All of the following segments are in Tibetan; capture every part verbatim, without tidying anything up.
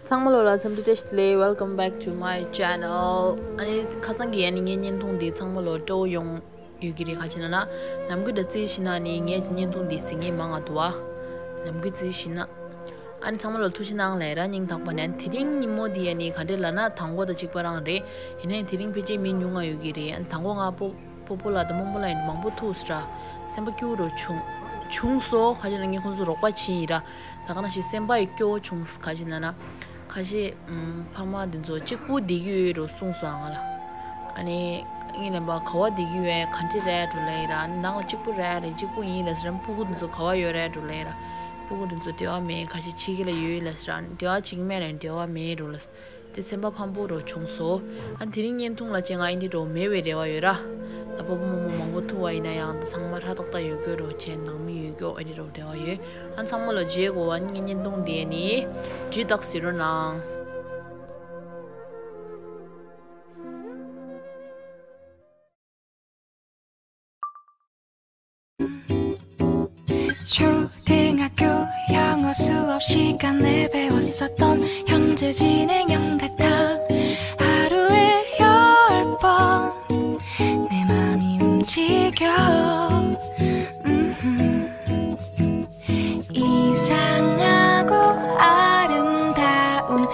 ཚང་མ་ལོ་ལ་འཚམས་འདྲི་བཀྲ་ཤིས་བདེ་ལེགས། Welcome back to my channel. ཨ་ནི་ཁ་སང་གི་ཨ་ནི་ངའི་བརྙན་ཐུང་འདི་ཚང་མ་ལོ་སྤྲོ་བོ་ཡོང་ཡོད་ཀྱི་རེད། ག་ཅི་ན་ན་ནམ་རྒྱུན་དང་རྩིས་ཤིག་ན་ནི་ངའི་བརྙན་ཐུང་འདི་གཟིགས་མཁན་མང་ང་འདུག་ཨ། ནམ་རྒྱུན་རྩིས་ཤིག་ན། ཨ་ནི་ཚང་མ་ལོ་ཐུགས་རྗེ་གནང་ལེ་ར། སྙིང་ཐག་པ་ནས། དེ་རིང་ཉིན་མོ་འདི་ཨ་ནི་ག་འདྲས་ལབ་ན་དང་པོ་དང་གཅིག་པ་རང་རེད། ཡིན་ནའི་དེ་རིང་ཕལ་ཆེར་མི་ཉུང་ང་ཡོད་ཀྱི་རེད། ཨ་ནི་དང་པོ་ང་པོ་པོ་པོ་ལགས་དང་རྨོ་མོ་ལགས་ཡིན་མང་པོ་ཐུག་སོང་ར། སེམས་པ་སྐྱིད་པོ་རུ་བྱུང་བྱུང་སོང་། ག་ཅི་ན་ངས་ཁོང་ཚོ་རོགས་པ་བྱས་ཡིན་ར། ད་ག་ནང་བཞིན་སེམས་པ་ཡི་སྐྱོ་བོ་བྱུང་སོང་། ག་ཅི་ན་ན། ཁ་ཤས་ཨམ་ཕ་མ་འདི་ཚོ་གཅིག་པུ་བསྡད་ཀྱི་ཡོད་རུ་གསུངས་སོང་ང་ལ། ཨ་ནི་ངས་ལན་པ་ག་བ་བསྡད་ཀྱི་ཡོད་ག་འདྲས་རེད་འགྲོ་ལེ་ཡིན་ར། ནང་ལ་གཅིག་པུ་རེད་རེད་གཅིག་པུ་ཡིན་ལབ་སོང་ར། སྤུ་གུ་འདི་ཚོ་ག་བ་ཡོད་རེད་འགྲོ་ལེ་ཡིན་ར། སྤུ་གུ་འདི་ཚོ་འབྲེལ་བ་མེད། ཁ་ཤས་ཕྱི་རྒྱལ་ལ་ཡོད་ལབ་སོང་ར། འབྲེལ་བ་བྱེད་ཀྱི་མེད་ལབ་འབྲེལ་བ་མེད་འགྲོ་ལབ། དེ་སེམས་པ་ཕམ་པོ་རུ་བྱུང་སོང་། ཨ་དེ་རིང་བརྙན་ཐུང་ལ་བྱས་ང་ཨིན་དེ་འགྲོ་མེད་པའི་རེ་བ་ཡོད་ར། ད་པོ་པོ་མོ་མོ་མང་པོ་ཐུག་པ་ཡིན་ན་ཡང་ད་ཚང་མ་ཧྲ་ཏག་ཏག་ཡོད་དགོས་རོ་བྱས་ནང་མི་ཡོད་དགོས་ཨེ་འདྲ་རོ་རེ་བ་ཡོད། ཨ་ཚང་མ་ལ་རྗེས་གོ་བ་ངའི་བརྙན་ཐུང་དེ་ནི་ཇུས་ཏག་ཟེར་རོ་ནང་། 초등학교 영어 수업 시간에 배웠었던 형제 진행형 같아. 하루에 열 번 내 맘이 움직여. 음흠. 이상하고 아름다운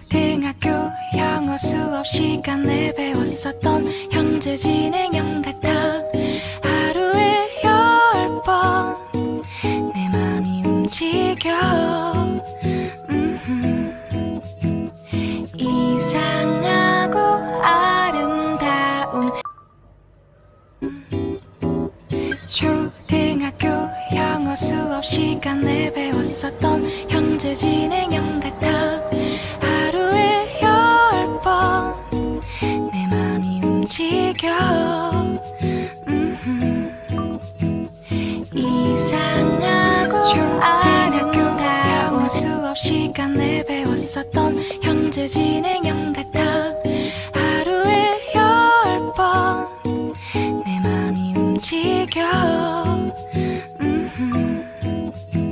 초등학교 영어 수업 시간에 배웠었던 형제 진행형 같아. 하루에 열 번 내 맘이 움직여. 음흠. 이상하고 아름다운 초등학교 영어 수업 시간에 배웠었던 형제 진행형 같아. 하루에 열 번 내 맘이 움직여. 음흠. 이상하고 아름다운 수업 시간에 배웠었던 형제 진행형 같아. 하루에 열 번 내 맘이 움직여. 음흠. 이상하고 아름다운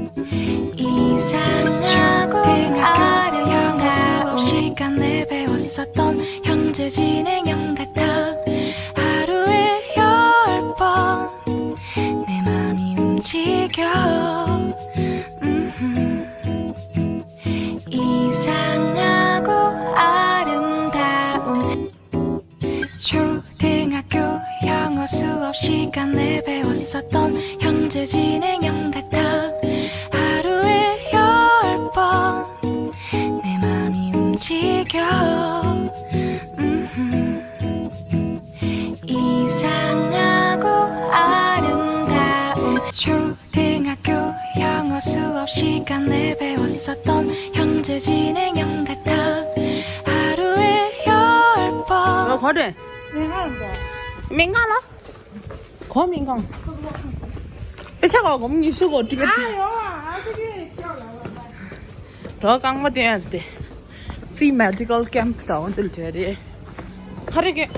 수업 시간에 배웠었던 형제 진행형 같아. 하루에 열 번 내 맘이 움직여. 음흠. 이상하고 아름다운 초등학교 영어 수업 시간에 배웠었던 형제 진행형 같아. 하루에 열 번 내 맘이 움직여. 음흠. 이상하고 아름다운 초등학교 영어 수업 시간에 배웠었던 형제 진행형 같아. 하루에 열 번. 어, 그래. 맹가라. 거 맹가. 회사가 없는 이수고 어떻게? 아, 요, 아, 그게 저 རོ་རྐང་པ་བསྟན་ཡ་དེ། Free medical camp དང་དུ་ལྟ་རེད། ག་རེ་གེ།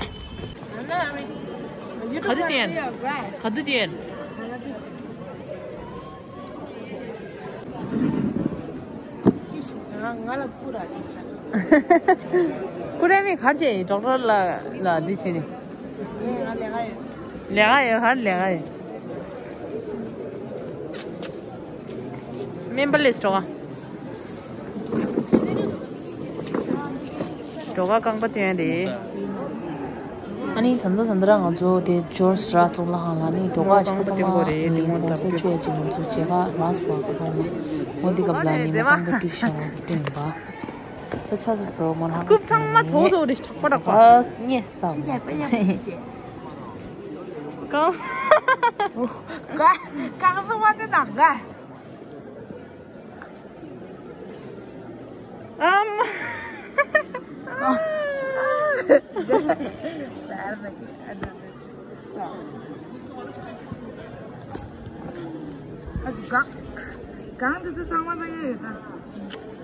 ག་རེ་བསྟན། ག་རེ་བསྟན། ང་ལ་ཀུ་ར་རེད་ས། ཀུ་རེ་མི་གར་ཆེ་ཌོག་ཊར་ལ་ལ་འདི་བྱེད་ནི། ང་ལས་ཀ་ཡོད། ལས་ཀ་ཡོད་ཧར་ལས་ཀ་ཡོད། སྨན་པ་ལས་སྤྲོ་ག་སྤྲོ་ག་རྐང་པ་བསྟན་རེད། ཨ་ནི་ད་ལྟ་ད་ལྟ་ར་ང་ཚོ་དེ་ཇོར་སི་ར་གཙུག་ལག་ཁང་ལ་ནི་འགྲོ་ག་ཅིག་ཁ་ཚང་མ་ནི་གོང་ས་མཆོད་ཅིག་ང་ཚོ་མཇལ་ཁ་རག་སོང་བ་ཁ་ཚང་མ་ངོ་འདི་སྐབས་ལ་ནི་མ་རྐང་པ་བཀྲུས་ཤག་ལ་དེ་སྟོན་པ། ད་ཆ་ཚ་སོ་མ་ལྷག་རྐུབ་ཚང་མ་ཚོ་ཚོ་རེ་ཆག་པ་རག་པ། ངས་བསམ། གང་། གང་ཚོ་བ་དེ་ནག་ག་ཨམ། ཨ་ཅི་ག་གང་དུ་དུ་ཚང་མ་ཚང་ཡོད་ད།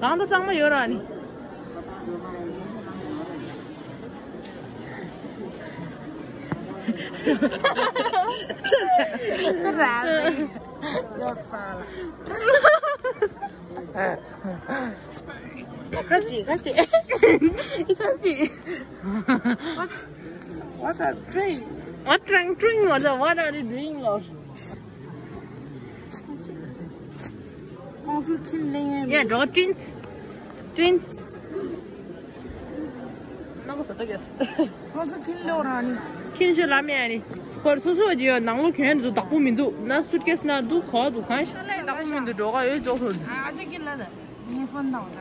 གང་དུ་ཚང་མ་ཡོད་ར་ནི། ཁྱོད་ར་ཡོད་པ་ལ། What, what a drink! What drink, drink? What, what are you doing, Lord? ཁོང་ཚོ་ཁྱིམ་གླེང་ཡས། Yeah, draw twins. Twins. ནང་གོ་ས་ཏོ་གེས། ཁོང་ཚོ་ཁྱིམ་ལོག་རང་ནི། ཁྱིམ་ཆུ་ལ་མེ་ཨ་ནི། ཁོར་སོ་སོ་ཡོད་ནང་ལོ་གྱོན་འདུག་བདག་པོ་མི་འདུག་ན་སུཊ་ཀེས་ན་འདུག་གོ་འདུག་གང་ཤ་ལས་བདག་པོ་མི་འདུག་འགྲོ་ག་ཡོད་ཅོག་ཚོ། ཨ་ཅག་གི་ལ་ད་ངའི་ཕོན་དང་ད་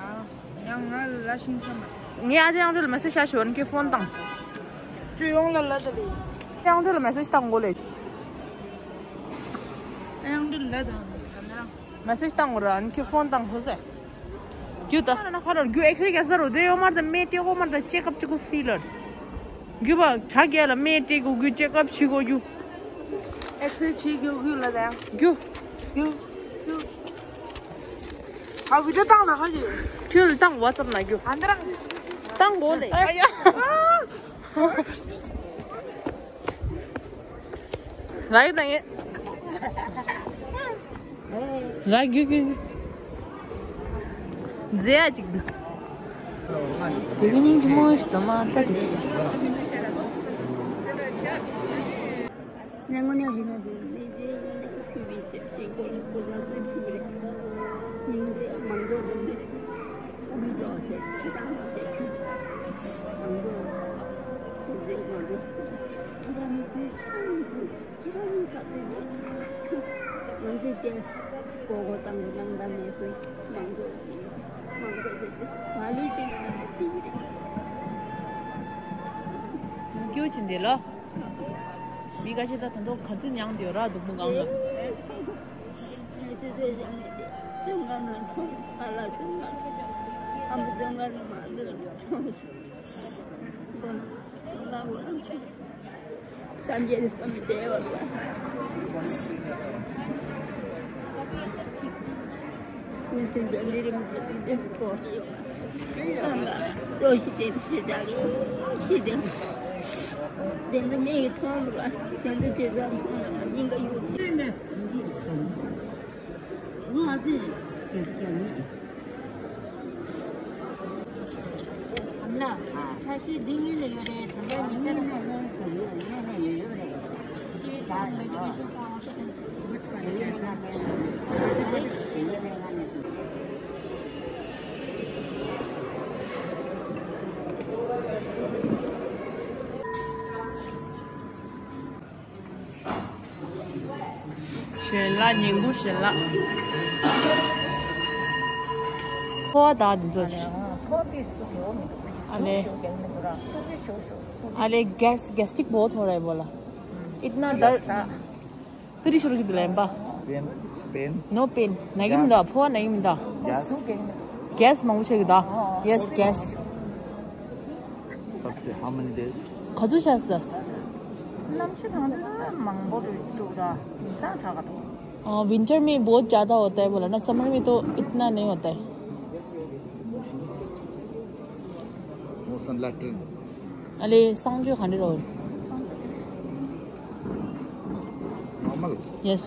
ཡང་ང་ལ་ཤིང་ཚ་མ། ངས་ཨ་ཅག་དབྱངས་སྒྲོལ་ལ་མེ་སེ་ཇི་ཤ་ཞོར་ཁྱེད་ཕོན་དང་། ཅུ་ཡོང་ལ་ལ་ད་ལི། དབྱངས་སྒྲོལ་ལ་མེ་སེ་ཇི་བཏང་དགོས་ལེ། དབྱངས་སྒྲོལ་ལ་དང་ད་ན་རང་། མེ་སེ་ཇི་བཏང་ར་ཨ་ནི་ཁྱོད་ཕོན་བཏང་ཧོ་ཟེ། རྒྱུ་ད་ན་ཁ་ར་རྒྱུ་ཨེག་སི་རེ་རྒྱག་ས་རོ་དེ་ཡོ་མར་ད་མེ་ཏྲེ་གོ་མར་ད་ཅེ་ཀབ་ཅིག་གོ་ཧྥི་ལར། རྒྱུ་བ་ཇ་རྒྱལ་ལ་མེ་ཏྲེ་གོ་རྒྱུ་ཅེ་ཀབ་ཅིག་གོ་རྒྱུ། ཨེག་སི་རེ་ཅིག་གོ་རྒྱུ་ལ་ད་ཡང་། རྒྱུ། རྒྱུ། རྒྱུ། ཨ་བི་ད་བཏང་ན་ཧ་ཡེ། ཁྱོད་ལ་བཏང་བ་ཙམ་ན་རྒྱུ། ཨ་འདི་རང་། བཏང་གོ་ལེ། ཨ་ཡ། རག་ཡོད་ན་ངས། རག་རྒྱུ་རྒྱུ་རྒྱུ། མཛེས་ཡ་ཅིག་འདུག་དེ་བས་སྙིང་རྗེ་མོ་ཞིག་ཙམ་མ་ལྟ་དེ་ཤི། སྐྱོ་ཆེན་དེ་ལ། མི་ཁ་ཤས་ད་ད་དུང་ག་ཚོད་མྱངས་དེ་ར་སྡུག་པོ་གང་ལ། སངས་རྒྱས་སམ་བདེ་བ་ལ། མི་མཐུན་པའི་ལས་རིམ་གྱི་དེ་ཐོག་ལ་ལོ་ཞིག་དེ་ཕྱེད་དག་ལོ་ཞིག་དེ་དེ་ཚོ་མི་ཡི་མཐོང་ལ་དེ་ཚོ་དེ་ཚོ་མཐོང་ལ་སྙིང་ག་ཡོད། ང་ཚོས་དེ་ཚོ་ཨ་མ་ལགས། ཁ་ཤས་འདི་ངེད་ལ་ཡོད་རེད། དེ་འདྲ་མི་ཤེས་ན། She is on medication for occupancy. ཞལ་ལག་ཉིན་གུང་ཞལ་ལག་ཕོ་བ་དང་དེ་ཚོ་ཆེ། ཕོ་དེ་སུ་ཡོད་མི་འདུག་ཨ་ལེ། སུ་ཞོ་རྒྱལ་མི་འདུག་ར། ཏུ་ཏི་ཞོ་ཞོ། ཨ་ལེ། gas gastric बहुत हो रहा है बोला। इतना दर्द। ཏུ་ཏི་ཞོ་རྒྱལ་དུ་ལེན་པ། pen pen. No pain। ན་གི་མི་འདུག་ཕོ་བ་ན་གི་མི་འདུག gas. Gas མང་པོ་ཆེ་གི་ད། Yes gas། कब से? How many days? ག་ཚོད་ཆགས་སོང་། གནམ་གཤིས་ཐང་ཐང་མང་པོ་རེད་འདུག་ད། དེང་སང་དྲག་ག་འདུག हाँ, विंटर में बहुत ज़्यादा होता है बोला ना, समर में तो इतना नहीं होता है। Motion latrine. अरे, सांजो खाने रहो। Normal. Yes.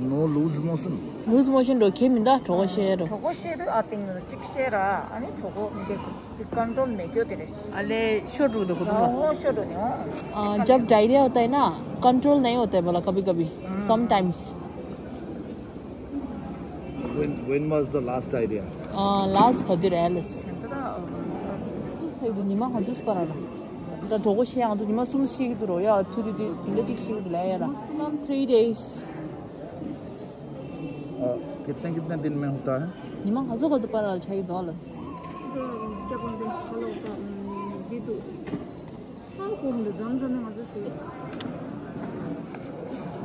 No loose motion. Loose motion रो ཁྱེད་མི་འདུག་གྲོད་ཁོག་བཤལ་རོ། གྲོད་ཁོག་བཤལ་དུས་ཨ་ཏིང་ནི་གཅིག་བཤལ་ར། ཨ་ནི་གྲོད་ཁོག་མི་འདུག་དེ་ཀོན་ཊོལ་མེད་རྒྱུ་དེ་རེད། ཨ་ལེ་ཤོར་འགྲོ་འདུག་ཁོ་ཐོག་ལ། ཨོ་ཤོར་འགྲོ་ནི་ཨོ། आ, जब डायरिया होता है ना, कंट्रोल नहीं होता है बोला कभी कभी। Sometimes. When when was the last diarrhea? आ, लास्ट कति रहा है लस। ཉི་མ་ག་ཚོད་སྤར་ར། ད་གྲོད་ཁོག་བཤལ་ཡང་ཚོ་ཉི་མ་གསུམ་བཤལ་གི་འདུག་རོ་ཡ། ཐུ་རི་དེ་དེ་འདྲ་གཅིག་བཤལ་གི་འདུག་ལ་ཡ་ར། Maximum three days. अ, कितने कितने दिन में होता है? ཉི་མ་ག་ཚོད་ག་ཚོད་སྤར་ར་ཆགས་ཀྱི་འདུག་ལ།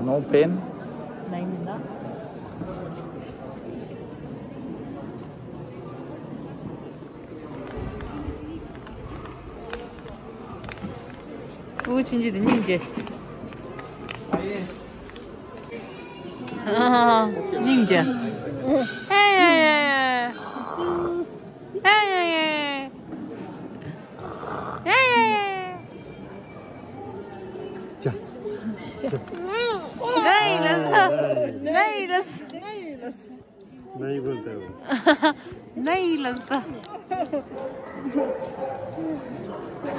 No pain? ནའི་མིན་ན། ཨུ་ཆིན་ཅི་དེ་སྙིང་རྗེ། སྙིང་རྗེ། ཧེ་ཧེ་ཧེ། ཧེ་ཧེ་ཧེ། ཧེ་ཧེ། ཅ། ཅ། ཧེ་ལ་ས། ཧེ་ལ་ས། नहीं बोलता है वो। नहीं लगता।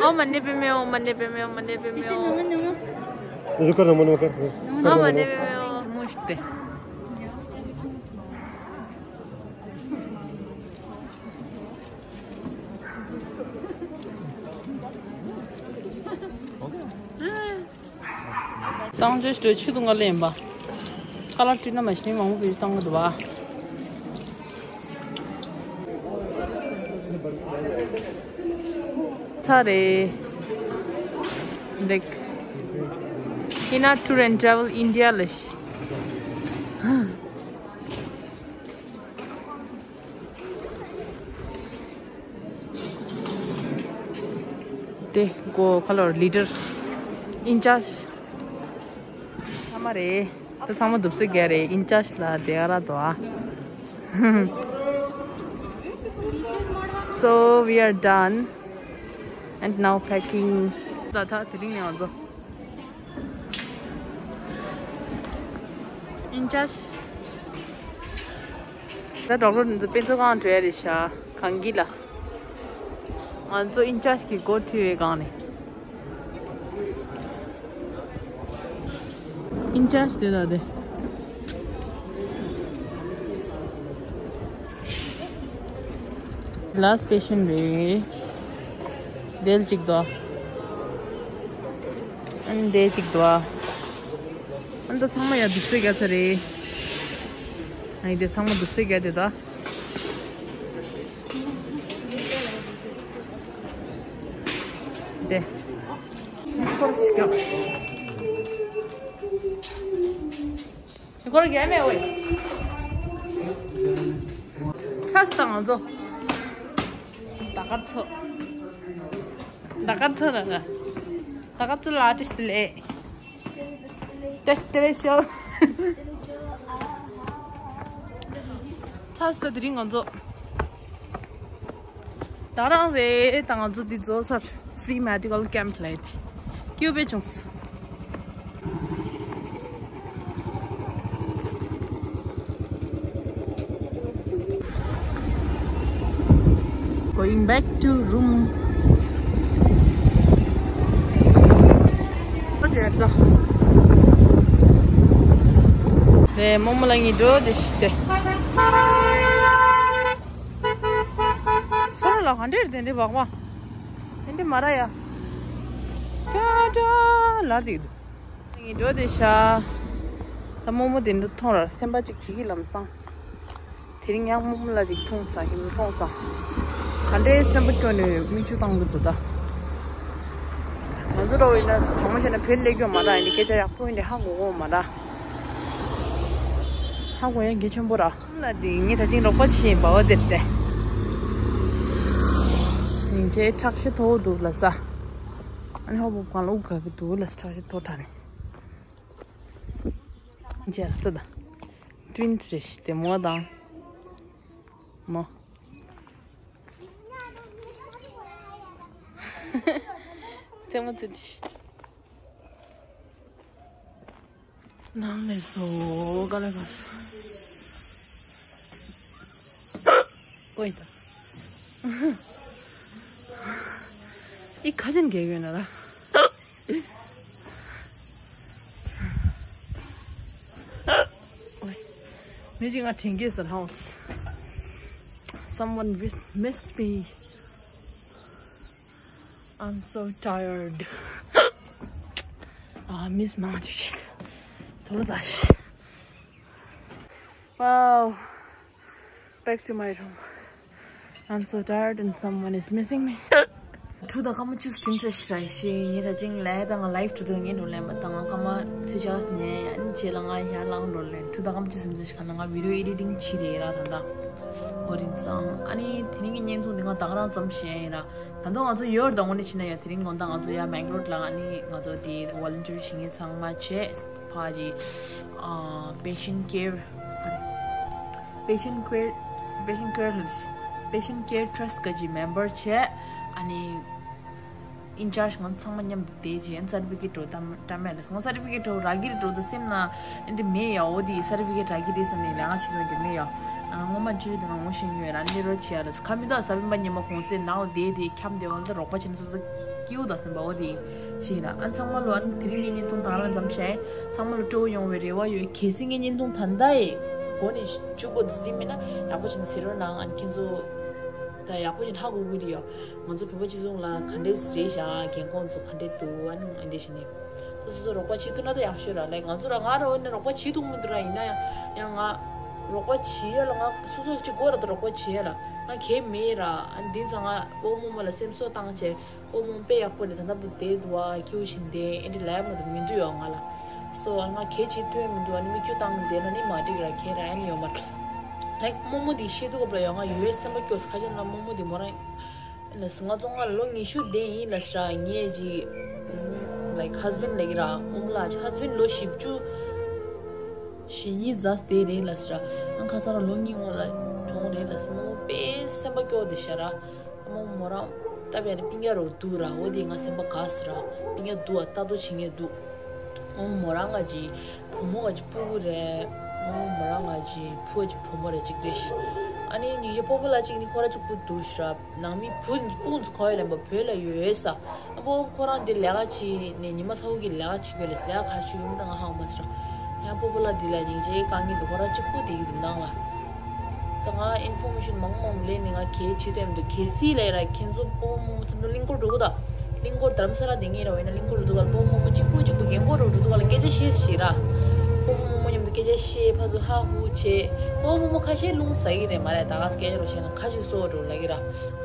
ओम मन्ने पे में, ओम मन्ने पे में, ओम मन्ने पे में, ओम। रुको ना, मनो कर। ओम मन्ने पे में, ओम। मुश्ते। གསང་སྤྱོད་ཆུ་དུང་ག་ལེན་པ། ཁ་ལག་བཀྲུས་ན་མ་གཞི་མང་པོ་བེད་སྤྱོད་གཏོང་གི་འདུག་བ། ཚ་རེད། འདེགས། Hina Tour and Travel India ལ། དེ་གོ་ཁ་ལོར་ལི་ཌར་ཨིན་ཅཱརཇ་ཚང་མ་རེད། དེ་ཚང་མ་འདུག་སེ་རྒྱ་རེད། ཨིན་ཅཱརཇ་ལ་དེ་ག་ར་དོ་ཨ། So we are done and now packing. ད་ད་དེ་རིང་ནས་ང་ཚོ། ཨིན་ཅཱརཇ། ད་ཌོག་ཊར་འདི་ཚོ་དཔེ་མཛོད་ཁང་འགྲོ་ཡ་རེད་ཤག་གངས་སྐྱིད་ལ། ང་ཚོ་ཨིན་ཅཱརཇ་གི་འགོ་ཁྲིད་པའི་སྒང་ནས། ཨིན་ཅཱརཇ་དེ་ད་དེ། ལཱ་སི་པེ་ཤན་རེད། དེ་གཅིག་དོ། ཨན་དེ་གཅིག་དོ། ཨན་ད་ཚང་མ་ཡ་འདུག་སེ་རྒྱག་ས་རེད། ཨ་ནི་དེ་ཚང་མ་འདུག་སེ་རྒྱག་དེ་ད། དེ། སྐོར་ཞིག་རྒྱག་སྐོར་རྒྱག་མེད་འོས། ཁྲ་སང་ང་ཚོ། ད་གར་ཚོ། ད་གར་ཚོ་ལ་ལ། ད་གར་ཚོ་ལ་ཨ་ཏི་སི་ལེ། ཏེ་སི་ཏེ་ལེ་ཤོ། ཁྲ་སྟ་དེ་རིང་ང་ཚོ། ད་རང་རེད། ད་ང་ཚོ་འདི་རྫོགས་ཚར། Free Medical Camp ལ་ཡིན། སྐྱིད་པོ་བྱུང་སོང་། Going back to room. ནས་རྨོ་མོ་ལ་ངའི་འགྲོ་དེ་ཤི་སྟེ། ཚོ་ལ་ག་འདྲེར་དེ་འདྲེ་བག་བ། དེ་འདྲེ་མ་ར་ཡ། ཀྱ་ཀྱ་ལར་དེ་འདུག་ངའི་འགྲོ་དེ་ཤ། ད་རྨོ་མོ་དེ་འདྲ་མཐོང་ར་སེམས་པ་གཅིག་བྱེད་ཀྱི་ལམ་སང་། དེ་རིང་ཡང་རྨོ་མོ་ལ་ཅིག་མཐོང་ས་ཁྱེད་ཚོ་མཐོང་ས། ག་འདྲའི་སེམས་པ་སྐྱོ་ནས་མིག་ཆུ་བཏང་གི་འདུག་ད། ང་ཚོ་རོ་ཡིན་ན་དྲང་མོ་བཤད་ན་བོད་སླེབས་རྒྱུ་མ་ར་ཡིན་དེ་སྐད་ཆ་ཡག་པོ་ཡིན་དེ་ཧ་གོ་གོ་མ་ར། ཧ་གོ་ཡ་གལ་ཆེན་པོ་ར། ལ་དེ་ངས་ད་ཅིང་རོགས་པ་བྱེད་པའོ་དེར་ཏེ། ཡིན་ཅེ་ཁྲག་ཤེད་མཐོ་བོ་འདུག་ལ་ས། ཨ་ནི་ཧོ་བོབ་གང་ལ་དབུགས་ག་གི་འདུག་ལ་ས་ཁྲག་ཤེད་མཐོ་དྲགས་ནས། ཡིན་ཅེ་ལ་ས་ད། ཏྲིན་ཙི་རེ་ཞིག་དེ་མོ་དང་། མོ། རྩེད་མོ་རྩེ་དེ་ཤི། ནང་ནས་བཟོ་ག་ལ་ག་ལ། ཨོ་ཡིན་ད། ཨི་ཁ་ཅན་གེ་ཡོད་ན་ར། ཨོ་ཡིན། མི་ཅིག་ང་དྲན་གྱི་ཟེར་ཧང་། Someone miss, miss me. I'm so tired. ཨ་མིས་མང་ཅིག་བྱེད། དོ་ཟ་ཤི། Wow. Back to my room. I'm so tired and someone is missing me. ཁྲུ་དང་སྐར་མ་བཅུ་ཟིན་ཚེ་ཤི་ར་ཤི་ངེད་ད་ཅིང་ལས་དང་ང་ལའིབ་ཁྲུ་དང་ངེད་འགྲོ་ལས་མ་དང་ང་སྐར་མ་ཚེ་ཆགས་ཉེ་ཡ་ནི་ཆེ་ལ་ང་ཡར་ལངས་འགྲོ་ལས་ཁྲུ་དང་སྐར་མ་བཅུ་ཟིན་ཚེ་ཤི་ཁ་ན་ང་བི་ཌིའོ་ཨེ་ཌི་ཊིང་བྱེད་རེད་ར་ད་ད། འོ་རིན་ཙང་ཨ་ནི་དེ་རིང་གི་བརྙན་ཐུང་འདི་ང་ད་ག་རང་ཙམ་བཤད་ཡིན་ར། ད་དུང་ང་ཚོ་ཡོད་དང་འོ་ནི་ཕྱིན་ན་ཡང་དེ་རིང་དགོང་དག་ང་ཚོ་ཡ་མེང་ལོར་ལ་ཨ་ནི་ང་ཚོ་དེ་ཝོ་ལན་ཊི་རི་བྱེད་མཁན་ཚང་མ་བྱས་ཕ་གི་patient care patient care patient care patient care trust ག་གི་མེམ་བར་བྱས་ཨ་ནི་ཨིན་ཅཱརཇ་ང་ཚོ་ཚང་མ་མཉམ་དུ་བསྡད་རྗེས་སར་ཊི་ཕི་ཀེཊ་འགྲོ་བཏང་བཏང་མེད་ལ་ང་སར་ཊི་ཕི་ཀེཊ་འགྲོ་རག་གི་རེད་འགྲོ་ད་སེམས་ན་ཨེ་འདི་མེད་ཡ། འོ་དེ་སར་ཊི་ཕི་ཀེཊ་རག་གི་རེད་བསམ་ནས་ལས་ང་བྱེད་མཁན་གྱི་མེད་ཡ། ཨ། སྔོན་མ་བཅོས་དེ་ང་ངོ་ཤེས་ཡོད་ར། ནི་རོ་ཆེ་ཡ་ལ་ཁ་མི་ད་ས་བིན་པ་ཉི་མ་གོང་སེ་ནང་ལ་བསྡད་དེ་འཁྱམ་བསྡད་བ་ལ་རོགས་པ་བྱེད་ན་སོ་སོ་སྐྱིའུ་ད་སེམས་པ་འོ་དེ་ཕྱིན་ར། ཨ་ཚང་མ་ལོ་ཨ་ནི་དེ་རིང་ངས་བརྙན་ཐུང་དང་ལ་མཚམས་བཞག་ཡིན། ཚང་མ་ལོ་སྤྲོ་བོ་ཡོང་བའི་རེ་བ་ཡོད། གལ་སྲིད་ངས་བརྙན་ཐུང་ད་ལྟ་ཡི་འགོ་ནས་བཅུ་པོ་དུ་ཟིན་མིན་ན་ཡག་པོ་བྱེད་ན་ཟེར་རོ་ནང་ཨ་ནི་ཁྱེད་ཚོ་ད་ཡག་པོ་བྱེད་ན་ཧ་གོ་གི་རེད་ཡོ། ང་ཚོ་བོད་པ་སྤྱི་ཚོགས་ལ་ག་འདྲས་རེད་བཞག་རྒན་གོག་ཚོ་ག་འདྲས་འདུག་ཨ་ནི་ཨ་འདྲས་བྱས་ནས། སོ་སོ་རོགས་པ་བྱེད་ཐུབ་ན་ད་ཡག་ཤོས་ར། ལའིག་ང་ཚོ་ར་ང་ར་འོ་ན་རོགས་པ་བྱེད་ཐུབ་མི་འདུག་ར། ཡིན་ན་ཡང་ཡང་ང་རོགས་པ་བྱེད་ཡ་ལ་ང་སོ་སོ་གཅིག་གོ་ར་ད་རོགས་པ་བྱེད་ཡ་ལ་ང་གལ་མེད་ར། ཨ་འདི་ཚ་ང་ཨོ་མོ་མོ་ལ་སེམས་གསོ་བཏང་བྱས་ཨོ་མོ་དཔེ་ཡག་པོ་རེད། ད་ལྟ་བུ་བསྡད་འདུག་བ་སྐྱིའུ་བྱིན་ཏེ་ཨེ་འདྲི་ལབ་མ་འདུག་མི་འདུག་ཡོ་ང་ལ། སོ་ང་གལ་བྱེད་ཐུབ་མི་འདུག་ཨ་ནི་མིག་ཆུ་བཏང་བསྡད་ན་ནི་མ་འགྲིག་ར། གལ་ར་ཨ་ནི་ཡོད་མ་རེད། ལའིག་རྨོ་མོ་འདི་ཤེས་ཐུབ་ག་ལ་ཡོ་ང་ཡོད་སེམས་པ་སྐྱོ་ས་ཁ་ཅན་ལ་རྨོ་མོ་འདི་མོ་རང་ལ་སི་ང་ཚོ་ང་ལོ་ཉི་ཤུ་བསྡད་ཡིན་ལ་ཤ་ངས་ཅི་ལའིག་ཧས་བེན་ལ་གི་ར་ཨོ་མོ་ལ་ཧས་བེན་ལོ་བཞི་བཅུ་ཞེ་གཉིས་རྫ་བསྡད་རེད་ལ་ཤ་ང་ཁ་ས་ར་ལོ་གཉིས་སྔོན་ལ་གྲོངས་རེད་ལ་སི་རྨོ་མོ་དཔེ་སེམས་པ་སྐྱོ་དེ་ཤ་ར། རྨོ་མོ་རང་ལྟ་བས་ན་སྤུན་ཀྱག་རོ་འདུག་ར། འོ་དེ་ང་སེམས་པ་དགའ་སི་ར། སྤུན་ཀྱག་འདུག་ཨ་ལྟ་རྟོག་བྱེད་མཁན་འདུག་རྨོ་མོ་རང་ང་ཅི་བུ་མོ་ང་ཅི་སྤུ་གུ་རེད། རྨོ་མོ་རང་ང་ཅི་བུ་ཅི་བུ་མོ་རེད་ཅིག་རེད་ཤི། ཨ་ནི་ཉིན་ཞག་སྤོ་བོ་ལ་ཅིག་ནི་ཁོ་ར་གཅིག་པུ་འདུག་ཤ་ར། ནང་མི་བུ་སྤུ་གུ་ཚོ་ག་ཡོད་ལེན་པ་བོད་ལ་ཡོད་ས། ཨ་པོ་ཁོ་རང་འདི་ལས་ཀ་བྱེད་ནས་ཉི་མ་ཚ་བོ་གི་ལས་ཀ་བྱེད་པའི་ལས་ཀ་ག་བྱེད་ཡོད་མི་ད་ང་ཧ་གོ་མ་སི་ར། ཡང་སྤོ་བོ་ལ་འདི་ལ་ཉིན་ཞག་དཀའ་ངལ་འདུག་ཁོ་ར་གཅིག་པུ་བསྡད་ཀྱི་འདུག་ནང་ལ། ད་ང་ཨིན་ཕོར་མེ་ཤོན་མང་མང་ལེན་ནས་ང་གལ་ཆེ་དོན་འདུག་གལ་སྲིད་ལས་ར་ཁྱེད་ཚོ་སྤོ་བོ་རྨོ་མོ་ཚང་མ་གླིང་སྐོར་འགྲོ་གི་ད། གླིང་སྐོར་དྷ་རམ་ས་ལ་དེ་ངེད་ར་བས་ན་གླིང་སྐོར་འགྲོ་ག་ལ་སྤོ་བོ་རྨོ་མོ་གཅིག་པུ་གཅིག་པུ་རྒན་གོག་ར་འགྲོ་འདུག་ག་ལ་སྐད་ཆ་བཤད་ཤི་ར། སྤོ་བོ་རྨོ་མོ་མཉམ་དུ་སྐད་ཆ་བཤད་ཕ་ཚོ་ཧ་ཧུ་བྱེད། སྤོ་བོ་རྨོ་མོ་ཁ་ཤས་རླུང་ཟ་གི་རེད་མ་རེད། ད་ག་སྐད་ཆ་རོ་བཤད་ན་ཁ་ཤས་སོ་འགྲོ་ལ་གི་ར།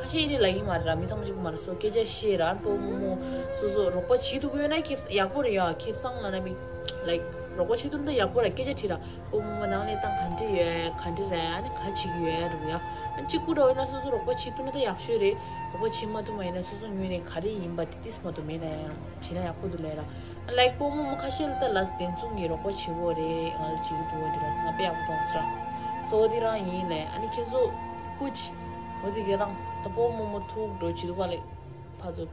ཁ་ཤས་ཨེ་ནི་ལ་ཡིན་མ་རེད་ར། མི་ཚང་མ་གཅིག་པུ་མ་རེད། སོ་སྐད་ཆ་བཤད་ར་སྤོ་བོ་རྨོ་མོ་སོ་སོ་རོགས་པ་བྱེད་ཐུབ་ཀྱི་ཡོད་ན་ཁེབས་ཡག་པོ་རེད་ཡ། ཁེབས་སང་ལ་ན་མི་ལའིག་རོགས་པ་བྱེད་ཐུབ་ན་ད་ཡག་པོ་རེད། སྐད་ཆ་དྲིས་ར། སྤོ་བོ་རྨོ་མོ་ནང་ལས་སྟངས་ག་འདྲ་ཡོད་ག་འདྲ་རེད། ཨ་ནི་ག་བྱེད་ཀྱི་ཡོད་རུ་ཡ། ཨ་གཅིག་པུ་འདྲ་བོ་ཡིན་ན་སོ་སོ་རོགས་པ་བྱེད་ཐུབ་ན་ད་ཡག་ཤོས་རེད། རོགས་པ་བྱེད་མ་ཐུབ་མ་ཡིན་ན་སོ་སོ་ངོས་ནས་ག་རེ་ཡིན་པ་དེ་ཏིས་མ་ཐུབ་མེད་ན་ཡང་བྱེད་ན་ཡག་པོ་འདུག་ལས་ར། ལའིག་སྤོ་བོ་རྨོ་མོ་ཁ་ཤས་ལ་ད་ལ་བདེན་ཚུགས་ངས་རོགས་པ་བྱེད་གོ་རེད། ང་ལ་བྱེད་ཀྱི་འདུག་འོ་དེ་ར་ང་དཔེ་ཡག་པོ་མཐོང་སོང་ར། སོ་འོ་དེ་རང་ཡིན་ལས་ཨ་ནི་ཁྱེད་ཚོ་ཀུ་ཅི་འོ་དེ་ག་རང་ད་སྤོ་བོ་རྨོ་མོ་ཐུག་འགྲོ་བྱེད་འདུག་ག་ལས། ཕ་ཚོ་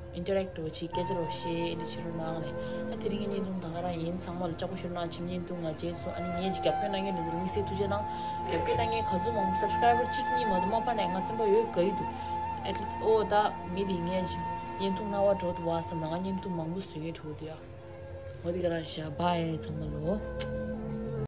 ཨིན་ཊར་ཨེག་ཊི་བྱེད་སྐད་ཆ་རོ་བཤད་ཨེ་འདྲ་བྱེད་རོ་གནང་ལས། ཨ་དེ་རིང་ངའི་བརྙན་ཐུང་ད་ག་རང་ཡིན། ཚང་མ་ལ་ལྕགས་པོ་ཤོར་གནང་། ཆེམ་བརྙན་ཐུང་ང་རྗེས་སུ་ཨ་ནི་ངས་ཅིག་རྒྱབ་སྐྱོར་གནང་མཁན་འདུག་དམིགས་བསལ་ཐུགས་རྗེ་གནང་། རྒྱབ་སྐྱོར་གནང་མཁན་ག་ཚོད་མང་པོ་སབ་སི་ཀ་རའི་བར་གཅིག་གཉིས་མ་གཏོགས་མ་པ་ནས་ང་ཚན་པ་ཡོད་ག་ཡི་འདུག་ཨེ་ཊི་ལིསྟ་ཨོ་ད་མི་དེ་ངས་ཅིག་བརྙན་ཐུང་གནང་བ་འགྲོ་འདུག་བ་བསམ་ན་ང་བརྙན་ཐུང་མང་པོ་བཟོ་ཡོད་འགྲོ་འདུག་ཡ། འོ་དེ་ག་རང་ཤ་བྷའི་ཚང་མ་ལོ།